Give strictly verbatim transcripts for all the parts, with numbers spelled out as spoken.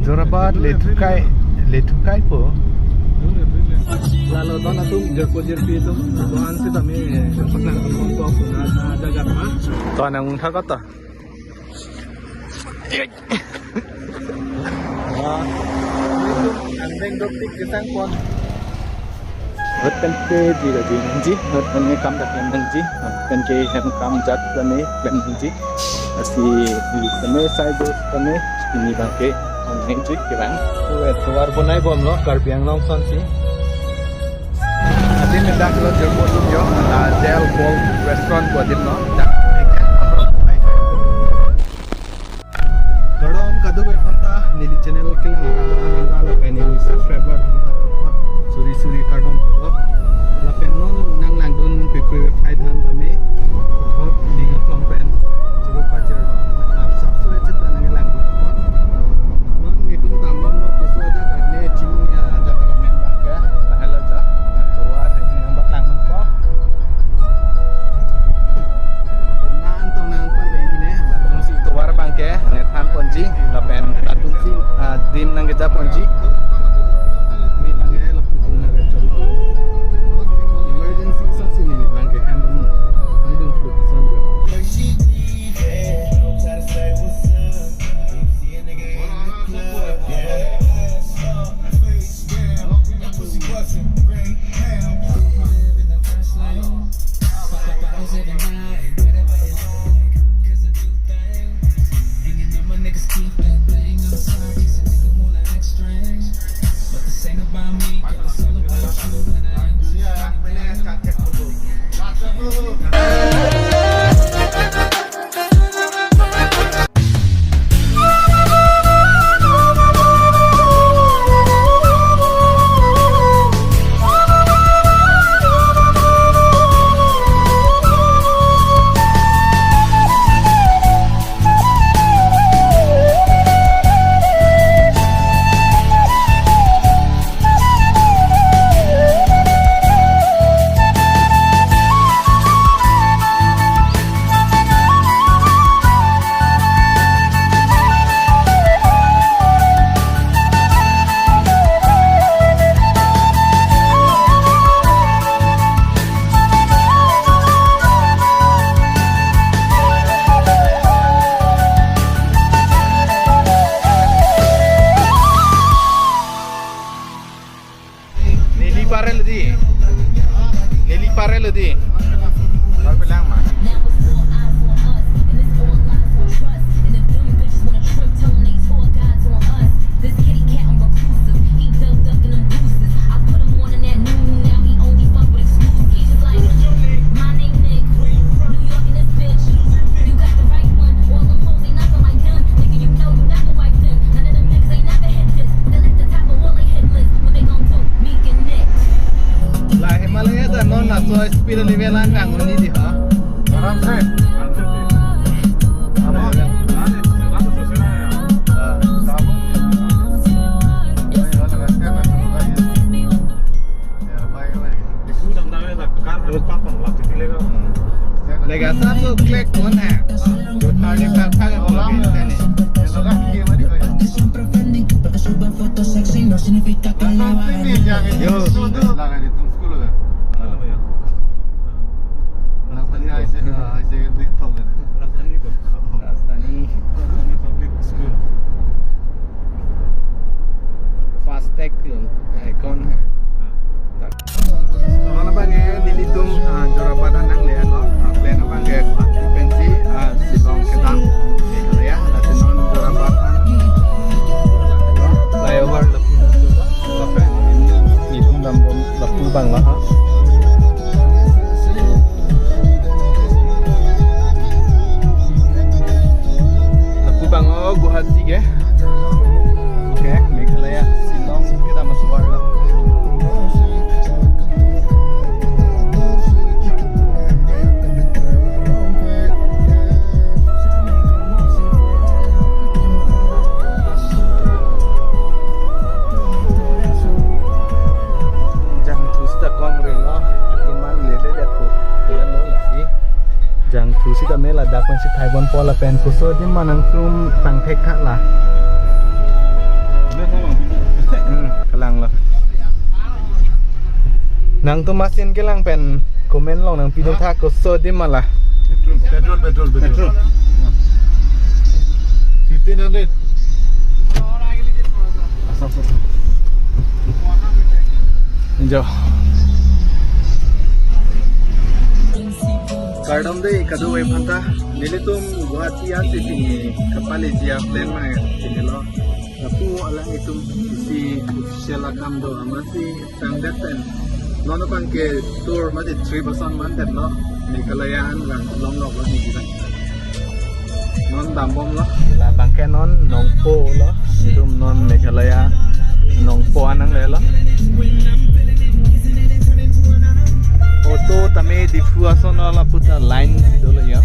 Jorabat lethukai, lethukaipo. Lalo ton atum jirpo jirpi atum, doan sitame, eh, paklang atum kok na, na jagat ma. To anang thakot to. Wah, angdeng dopik kesang pon. Ahut pen ke ji la ji nangji, ahut pen ke kam dak nangji, ahut pen ke hem kam jat kami pen nangji. Lasi, di kami sai dos kami, pini abang ke nangji kevang. So, eh, tovar bonai bomlo, Karbi Anglong sonsi. Adim dak lo jirpo atum jo, la Del Bol Restaurant ko adim lo. Dak Kardom kadokave aphanta, neli channel kelang aphanta, lapen neli subscriber aphanta, suri suri kardom po. Lapen non nanglangdun pipri website han tame, puthot ning athom pen, churu pachero, ah, sapso echet ta nanglangdun po. Non netum dambomlo puso ajat, ne chini ajat amen abang ke, lahelo ajat, tovar, eh, abang langdun po. Nang tong nang pan dei ne, latum si tovar abang ke, ne than ponji, lapen latum si, ah, dim nangkeja ponji. Mi nang eh, lapu nang eh, cholo. Emergency sa si ne abang ke, handle mo. Handle food, son. Neli parel di. Neli parel di. Parpelang ma. La Himalaya ta non laso speed level an kangni di ha. Aram se. Lega sa so click kon hai. Thirty five thak ko lagi tene. Yo. Rajdhani. Rajdhani Public School. Fast tag lo, eh, kon hai. Non abang ke nelitum, ah, Jorabat an nangle lo, ah, plan abang ke Guwahati pensi, ah, Shillong kedam. Meghalaya, lapen non Jorabat an. Flyover lapu, lapen nelitum dambom lapu abang lo ha. Lapu abang lo Guwahati ke. Oke, Meghalaya, Shillong kedam asuar lo. Jangthu sita kom relo, adim an lele det po. Lelo lasi. Jangthu sitame ladak pensi thai bompo lapen puso adim an nangtum tangthek kha la. Langlo. Nangtum asin kelang pen comment along nangpidun tha, koso adim ma la. Petrol, petrol, petrol, petrol. Petrol. Fifteen hundred. Jo. Kardom dei kadokave aphanta, nelitum Guwahati ansi pini kapaleji aplan ma pini lo. Lapu alanglitum isi official akam do amatsi sangdet pen. Non abang ke tour mate trip ason mandetlo. Meghalaya an lang longlok lo nelitum. Non dambomlo. Labang ke non Nongpoh lo. Nelitum non Meghalaya Nongpoh an nanglelo. Auto tame Diphu ason lo, lapu ta line si dolo ya.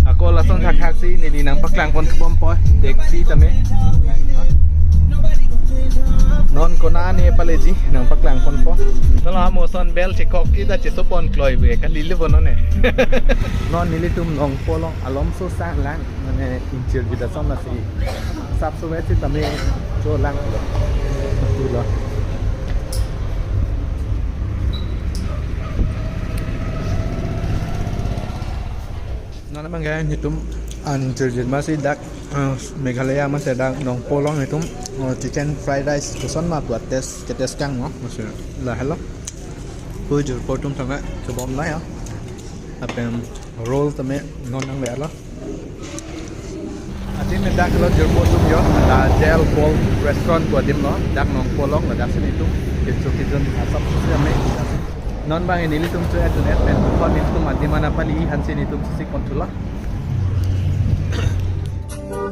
Ako lason thakthak si neli nangpaklang pon thubom po, taxi tame. Non konane paleji nangpaklang pon po. Tolo amo ason bell chekok kita cheso pon kloi be kali le bono ne. Non nelitum Nongpoh along alomso sang lang, mane inchir jida som nasi. Sap suwe si tame cho lang lo. Mati lo. Non abang ke nelitum an jirjir masi dak, eh, Meghalaya masi dak Nongpoh along nelitum, eh, chicken fried rice koson ma pu a-taste, ke-taste kang no, masi lahelo. Pu jirpo atum tangka, chobom la ya. Lapen roll tame non nanglelo. Adim dak lo jirpo atum jo, la Jail Paul Restaurant pu adim lo, dak Nongpoh along, ladak si nelitum, kecho kejun asap si ame. Non abang nelitum cho-et dun-et pen, puthot nelitum adim an napali ansi nelitum sisik pon thulo.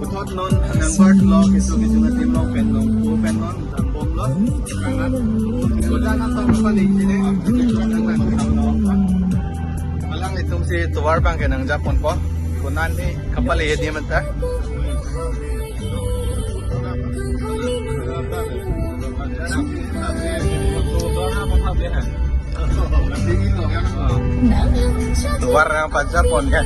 Puthot non nangbar thulo kecho kejun adim along pen Nongpoh pen non dambomlo. Karena sudah nang tahu apa lagi sini. Alanglitum si tovar abang ke nangja pon po. Konane kapaleji adim anta. Tovar nangpaja pon ke.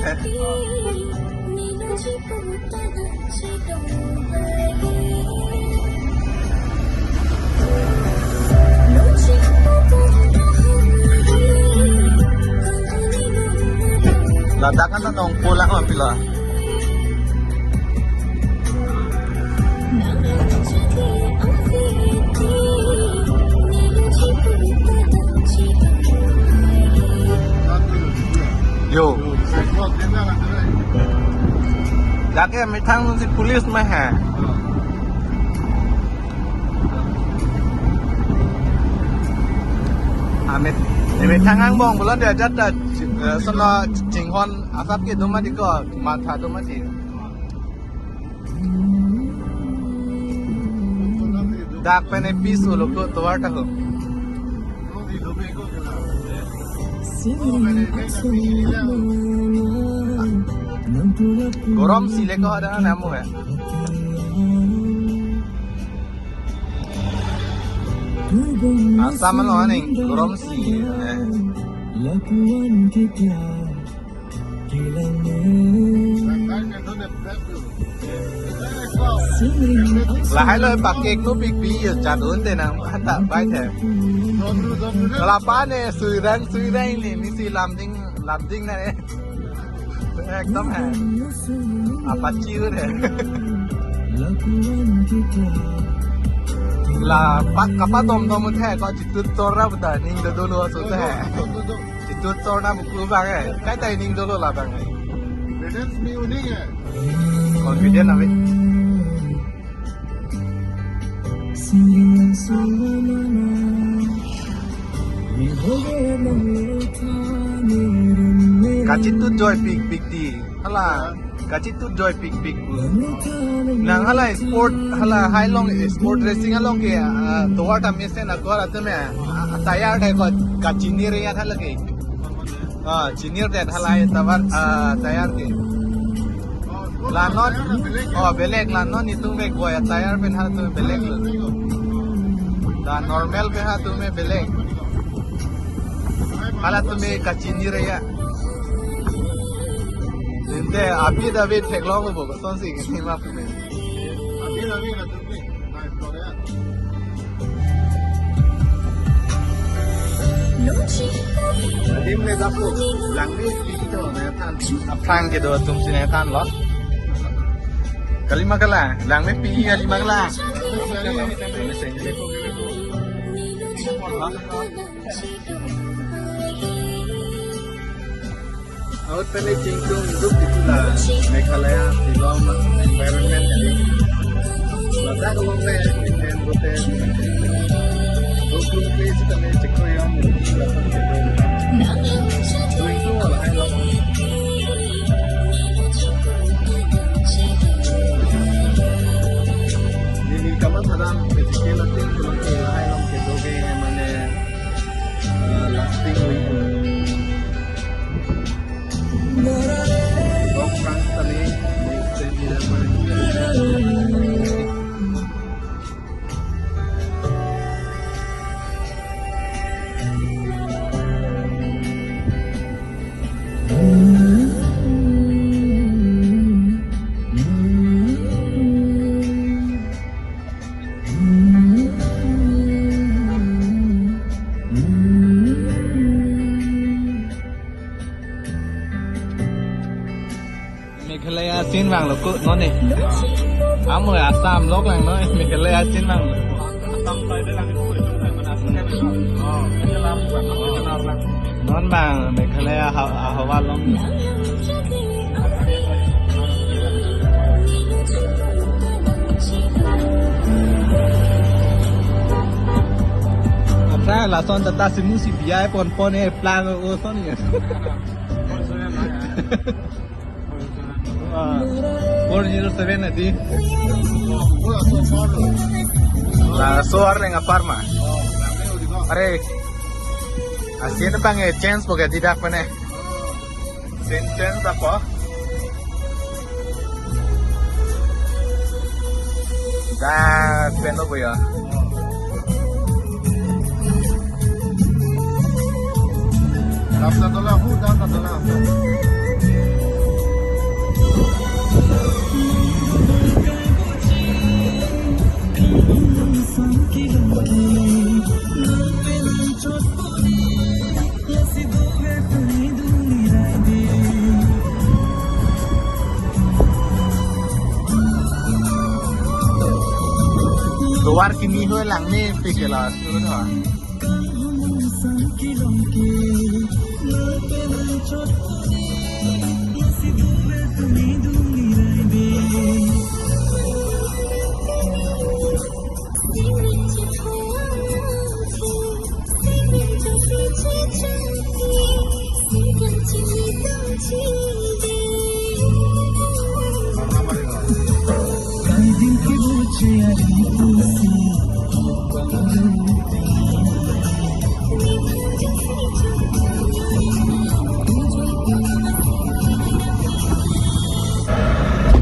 Ladak kan Nongpoh lang ma pilo. Yo. Dak ke methang si police ma ha. Amit, amit thangang bong belon dia jat ta, eh, sono chinghon asap ke do mati ko, matha do mati. Dak pen e peace ulo ko tovar ta ko. Gorom si le ko ada namu hai. Assam along aning gorom si. Lahai lo pakek no big bi jadun te nang hanta bai the. Kala pa ne suirang suirang ni misi lamding lamding na ne. Ekdom hai. Apache hai. La pa kapadom dom the ko chitut tor ra buta ning do dolo aso the. Chitut tor na buklu abang hai. Kaita ning dolo labang hai. Confident ave. Kachitut joipik pik ti. Hala, kachitut joipik pik. Nang hala sport, hala hai along sport racing along ke, ah, tovar ta mesen agar atum ya, ah, tayar dai ko kachinir ya tha lagi. Ah, chinir det halai tovar, ah, tayar ke. La non, oh, belek la non itum bek boya tayar pen halatum belek lo. La normal pen halatum belek. Halatum kachinir ya. Ante api David theklong bo, kosonsi kini ma pu me. Api David na tupi. Adim le dapu, langmepi to ne than. Aphrang kedo atum si ne thanlo. Kali ma kala, langmepi kali ma kala. Ahut pen chingtung duk itu la Meghalaya, Shillong, environment tadi. Ladak along le, pen bote, duk duk place kami cekoi yang, ladak itu. Duk itu lah, hai lah. Neli kamatha dam, physical acting, kelang ke lahai along kedo ke mane, eh, lasting wing. Rock Run kali, extend di dalam. Meghalaya chin vanglo ko non ne. Amo Assam lok lang non, Meghalaya chin vanglo. Non bang Meghalaya ha-, hawa long. Aphrang lason tata simu si bia pon pon e plang oson ya. Ah, four zero seven ati. Laso arleng apar ma. Are, asin pang e chance po ke didak mane. Sin chance apo. Dak pen lo ya. Rasta dola, hu, rasta dola. Tovar kimi ho langmepi ke la, sudah.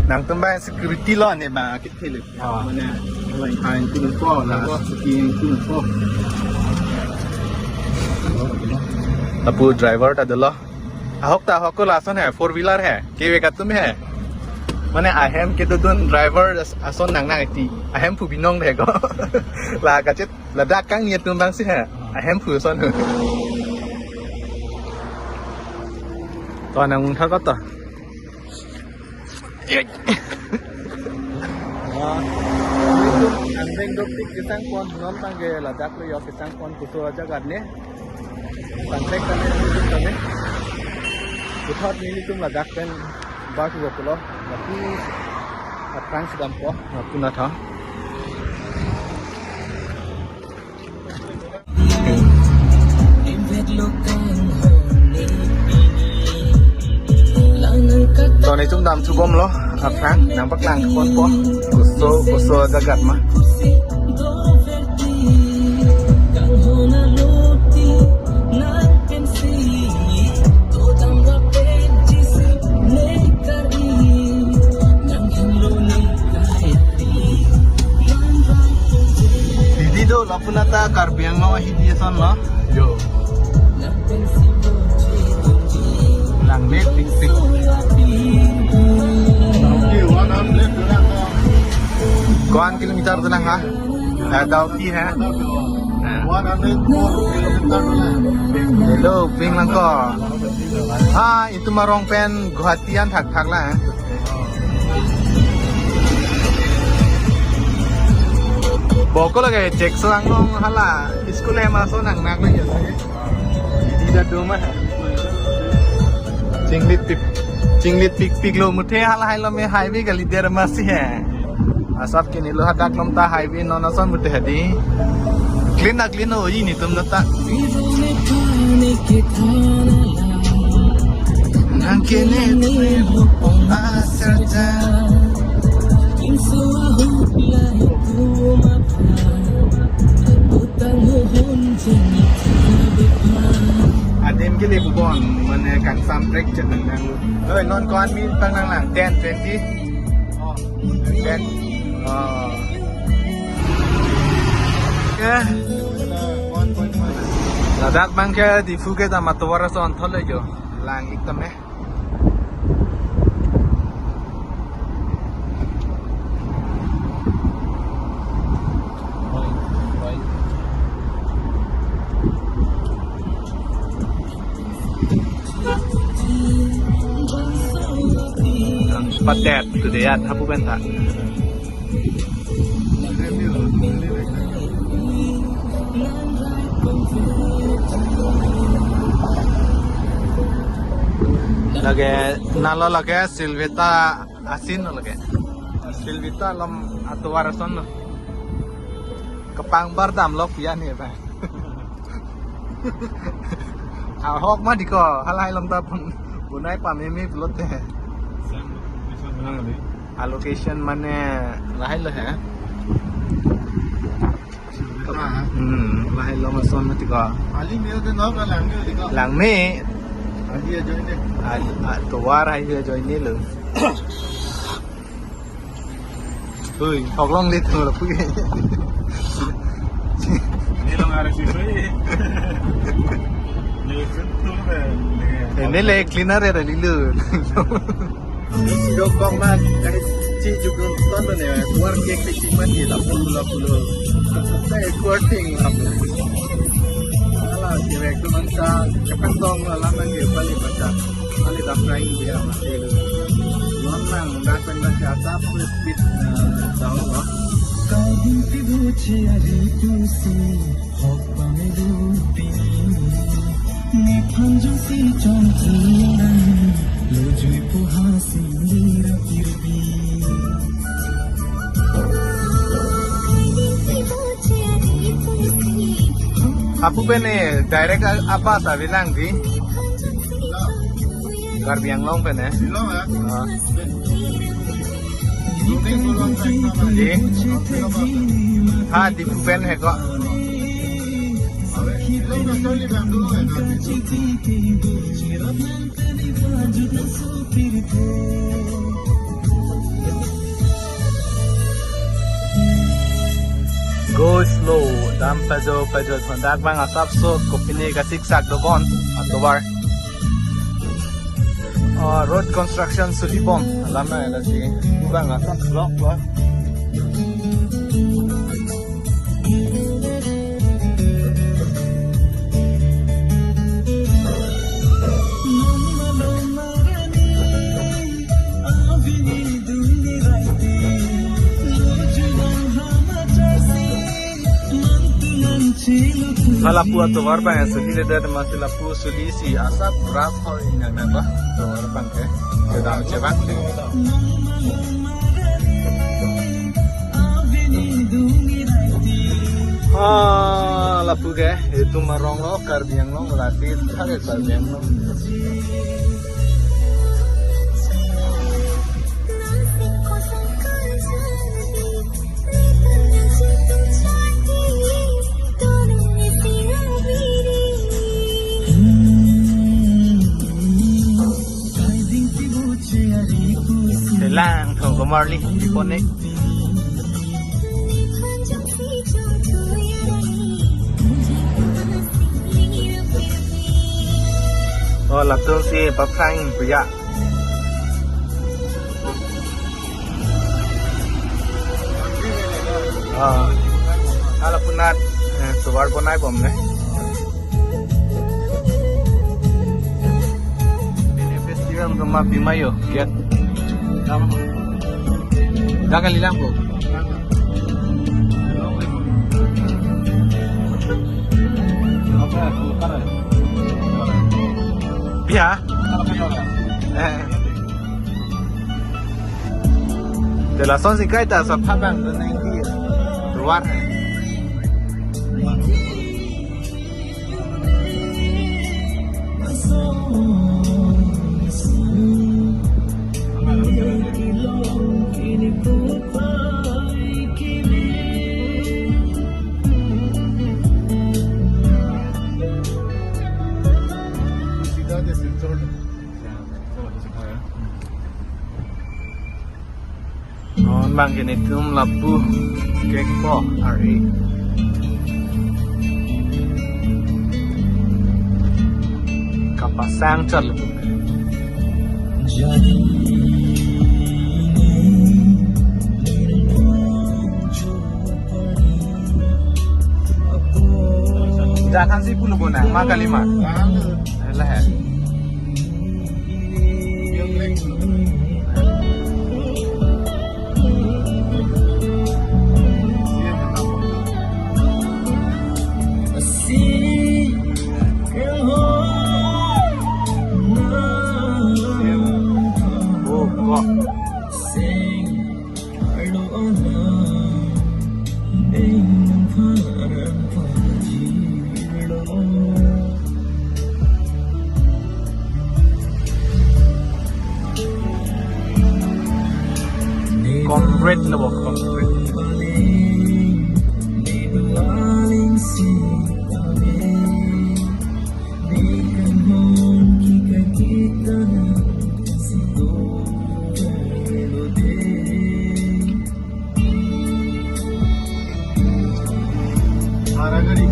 Nangtum bang security lo ne bang. Hello. Ah. Mane, lain kain tu ko, la, skin tu ko. Lapu driver ta dolo. Ahok ta ahok ko lason he, four wheeler he. Kevek atum he. Mane ahem kedodun driver as-, ason nang nang iti. Ahemphu binong de ko. La kachet, ladak kangni atum bang si he. Ahemphu son. To nang mung thakot to. Wah, nelitum angbeng dopik kesang pon, non tangke ladak lo yo kesang pon kuso ajagat ne. Tangtek kami nelitum kami. Puthot nelitum ladak pen bak lo pulo. Lapu aphrang sedam po, lapu na tha. To nelitum dam thu bomlo, aphrang nangpaklang ponpo, kuso, kuso ajagat ma. Hidi do, lapu nata Karbi Anglong hidi ason lo. Yo. Lang Ko-an kilometer dolang ha? Eh, Dawki ha? Hello, ping lang ko. Ha, itum arong pen Guwahati an thakthak lang. Bokol lake Chekso Anglong hala school hem ason nangnak lake. Ida doma. Chinglit pik, chinglit pikpik lo, muthe halahai lo me highway kalidet masi he. Asap kini lo hadak lom ta highway non ason muthe hadi. Clean na clean o ini tum nata. Nang kene asar ta. Adim ke le bubon, mane kangsam break chet nang. Oi, non ko-an min pang nang lang, ten, twenty? Oh, ten. Oh. Ya. Ladak abang ke Diphu ke dam atovar ason thole jo. Lang ik tam ne. Patet to the yat hapu benta. Lake, nalo lake Silveta asin lo lake. Silveta lom atovar ason lo. Kepang bar dam lok ya ni ba. Ahok ma diko, halahai lom ta pun bunai pameme pulote. Allocation mane lahai lo he. Hmm, lahai lo ma son ma tiko. Ali meo de no ka lang meo de ka. Lang me. Ali ajoine. Ali, ah, tovar hai ajoine lo. Hui, hoklong le thur pui. Ni long are si sui. Ni sun tu le. Eh, ni le cleaner ya lilu. Dokok ma, kari chi jukun ton ne, war kek te chi mati la pulu la pulu. Sai kuar ting la pulu. Ala, direct tu man sa, kapang tong la man ke bali baca. Bali da frying dia mati lu. Lon nang, da pen da siya ta pun speed, eh, down lo. Kau binti buci ari pusi. Hok pamelu pini, ni phanjung si chong tulang, lujui puha si lira kirbi. Apu pen ne direct a-, apa sa bilang di? Karbi Anglong pen ne? Bilang ya? Ah. Di? Ha, Diphu pen he ko. Go slow, dam pajo pajo thondak bang asap so kopine kasik sak dobon atovar. Oh, road construction suli bom. Alam na ya si. Kubang asap block lo. Hala pu atovar bang ya suli le der masi lapu suli si asap ras ho inang nang ba. Tovar bang ke. Kedam cebang. Ah, lapu ke, itum arong lo, Karbi Anglong, lasi thare Karbi Anglong. Selang thong komarli di pon ne. Latum si paphrang puya. Ah, hala punat, eh, tovar bonai bomne. Ini festival kema pimayo, kiat. Dah kali lang po. Pia? Eh. Te lasonsi kaita sa phabang do nang di ruar hai. Non bang ke netum lapu kekpo ari. Kapasang chot lapu. Jakan si pulo bona, ma kalima. Lah, eh. Oh, kok. Concrete lo bo, concrete. Mara gari.